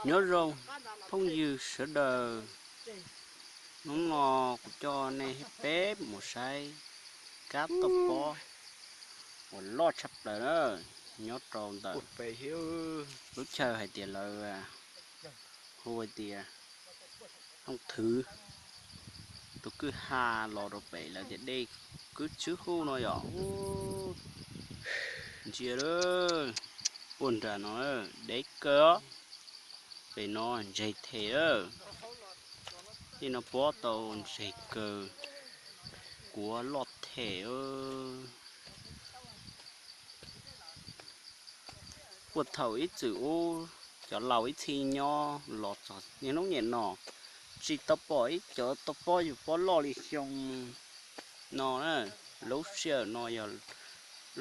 Nyob zoo phooj ywg sawv daws, hnub no kuv coj nej peb mus saib kab toj pob uas loj tshaj plaws na, nyob rau ntawm lub chaw hais tias lawv hu hais tias Looj Thwv, tus kwj ha los rau pem lawv tias dej kwb tswb huj no yom. Ntsia lawm, puag nram no deb kawg, pem no ntseg them lawm. Tej no pob tau ntseg kawg, kuav loj them. Puag thaum ib txwm ub, cov laus ib txhia nyob los txog niaj hnub niaj no, tsis tau pom ib cov toj pob yug pob loj li xyoo no na. Lub sij hawm no yog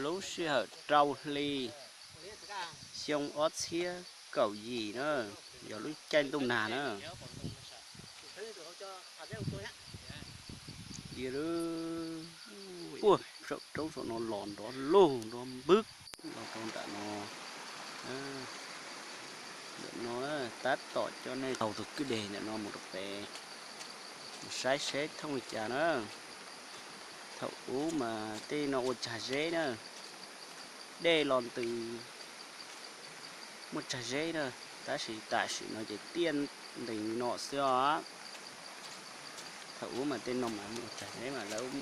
lub sij hawm rau hli xyoo ob txhiab kaum yim na, yog lub caij ntuj nag na. Puag saum roob saum no los nrov lug nrov npwb los rau nram no. Ntawm no tab tom coj nej taug tus kwj deg ntawm no mus rau pem, mus saib seb thooj li cas na. Thaum ub mas tej no ua tsag zeb na, dej los ntws muaj tsag zeb na, tab sis tam sim no ces tiaj ntees no xwb os. Thaum ub mas tej no mas muaj tsag zeb mas lawv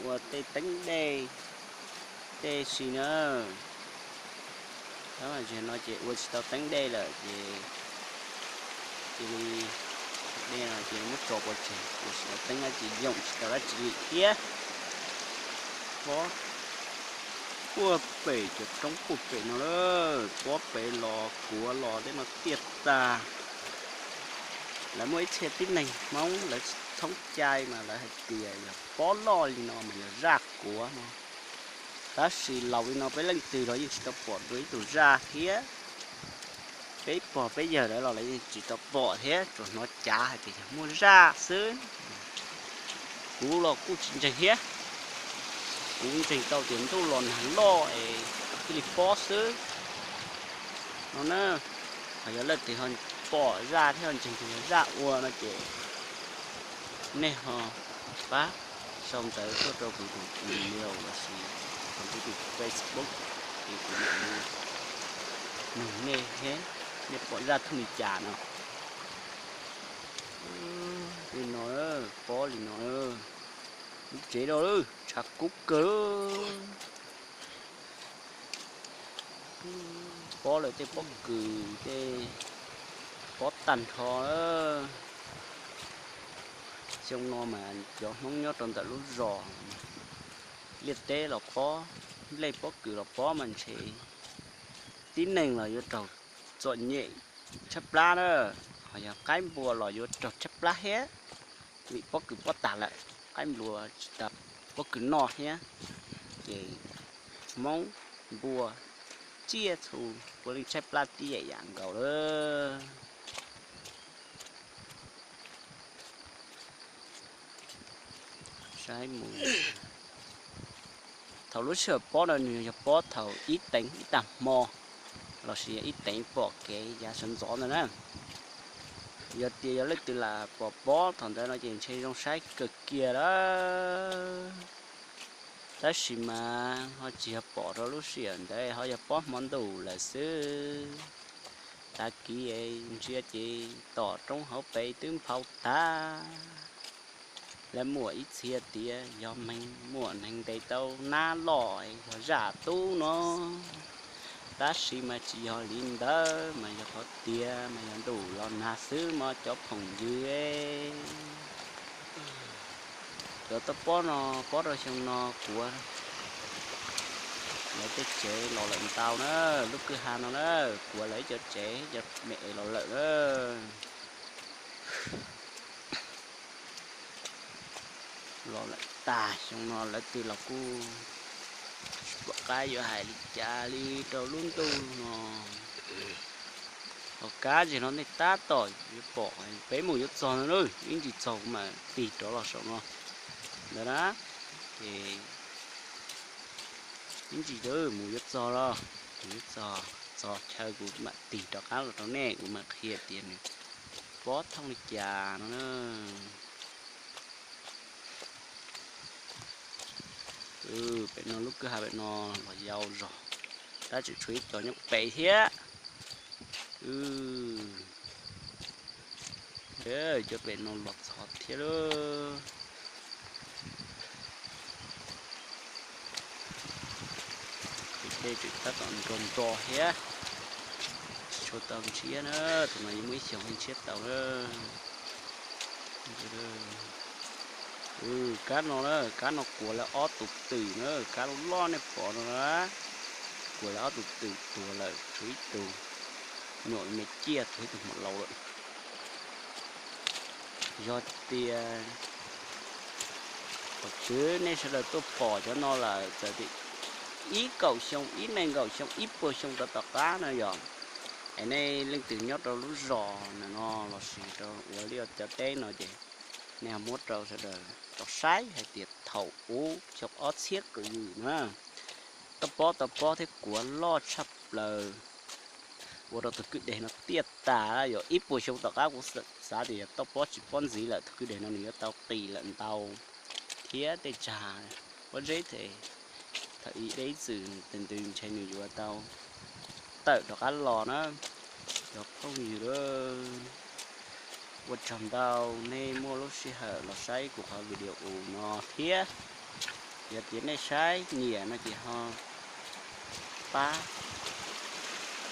ua tej teeb dej, tej si na. Tab mas zaum no ces ua tsis tau teeb dej lawm ces cia li, dej no ces muab tso pov tseg, ua tsis tau teeb dab tsi, yoom tsis tau dab tsi li thiab. Pob puag pem cov roob puag pem no lawm, pob pem los kuav los tej no tiaj tag. Lawv muaj ib txhia tib neeg Hmoob lawv tsis thoob cai mas lawv hais tias yog pob loj li no mas yog zaj kuav no. Tab sis laus li no peb leej twg los yeej tsis tau pom dua ib tug zaj thiab. Peb pog peb yawg lawv los lawv yeej tsis tau pom thiab, tsuas hnov cav hais tias yog muaj zaj xwb. Kuv los kuj tsis ntseeg thiab, kuv ntseeg tau tias ntuj los nag loj es thiaj li pob xwb no na. Ho yog leej twg ho pom zaj thiab ho ntseeg tias yog zaj ua no ces nej ho pab sau ntawv tuaj rau kuv tus email lossis kuv tus Facebook es kuv mam li nug nej thiab, nej pom zaj thooj li cas no. Li no, pob li no, lub tsev rau lawm tshav kub kawg. Pob lawm tej pob kws tej pob tag nrho. Xyoo no mas cov Hmoob nyob rau ntawm lub zos liaj teb los pob, nplej pob kws los pob mas ntshe tib neeg los yuav raug txom nyem tshaib plab na, ho yog qaib npua los yuav raug tshaib plab thiab, vim pob kws pob tag lawm, qaib npua tsis tau pob kws noj thiab, ces Hmoob npua tsiaj txhu puav leej tshaib plab tib yam nkaus lawm. Saib mus, thaum lub sij hawm pob no nws yog pob thaum ib teev ib tag hmo lossis yog ib teev pom kev yav sawv ntxov ntawd na. Yog tias yog leej twg lam pom pob thaum ntawd no ces ntshe zoo saib kawg kiag lawm. Tab sis mas ho tsis yog pom rau lub sij hawm ntawd, ho yog pob hmo ntuj lawm xwb. Tag kis ntsia ces tom roob hauv pes twb nphau tag. Lawv muaj ib txhia tias yog meeg muaj neeg ntes tau nab loj yog zaj tub no. Tab sis mas tsis yog li ntawd, mas yog qhov tias mas yog ntuj los nag xwb mog cov phooj ywg. Cov toj pob no, pob rau xyoo no kuav lawv tej tsev los lawm ntau na, lub kwj ha no na, kuav lawv ib co tsev cov me es los lawm na. Los lawm tag, xyoo no lawv twb los kuj tsis pom qab yuav hais li cas li rau lub ntuj no. Hos kab zig no nej tab tom yuav pom, peb mus yuav txog no na, ib ntsis txog kuv mam tig rov los saum no ntawd na. Ces ib ntsis mus yuav txog los, mus yuav txog. Txog chaw kuv mam tig rov qab los rau nej, kuv mam qhia tias nws pob thooj li cas no na. Pem no lub kwj ha pem no los yau zog, tab tseem tshuav ib co nyob pem thiab. Cov pem no los txog thiab lauj. Tej tseem tab tom nro nro thiab, tsis tshua tau ntshiab na, tus no yuav muaj ib xyoos thiaj ntshiab tau na. Kab no na, kab no kuav lawv ob tug twm na, kab loj loj nej pom no na, kuav lawv ob tug twm tuag lawm, tshuav ib tug nyuam me ciaj, tshuav ib tug hmo laus lawm. Yog tias thaum twg nej sawv daws tuaj pom cov no lawm, txawm tias ib kaum xyoo, ib nees nkaum xyoo, ib puas xyoo rov tom qab no yog, es nej leej twg nyob rau lub zos no lossis rau uas li cov teb no ces nej ho muab rau sawv daws tau saib hais tias thaum ub xyoo ob txhiab kaum yim na, toj pob tau pob thiab kuav loj tshaj plaws, ua rau tus kwj deg no tiaj tas. Yog ib puas xyoo tom qab kuv xav tias yog toj pob tsis pob ntxiv lawm, tus kwj deg no nws yuav tau qis lawm ntau, thiab tej tsag pob zeb ces thaum ib deb txwm tes ntws ntshe nws yuav tau tawm rov qab los na. Cov phooj ywg, ua tsaug ntau nej muaj lub sij hawm los saib kuv qhov video no thiab. Yog tias nej saib nyiam no ces ho pab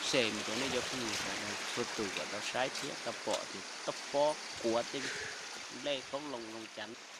share mus rau nej cov phooj ywg sawv daws txhua tus kom tau saib thiab tau pom tias toj pob kuav tej nplej qoob loo zoo cas.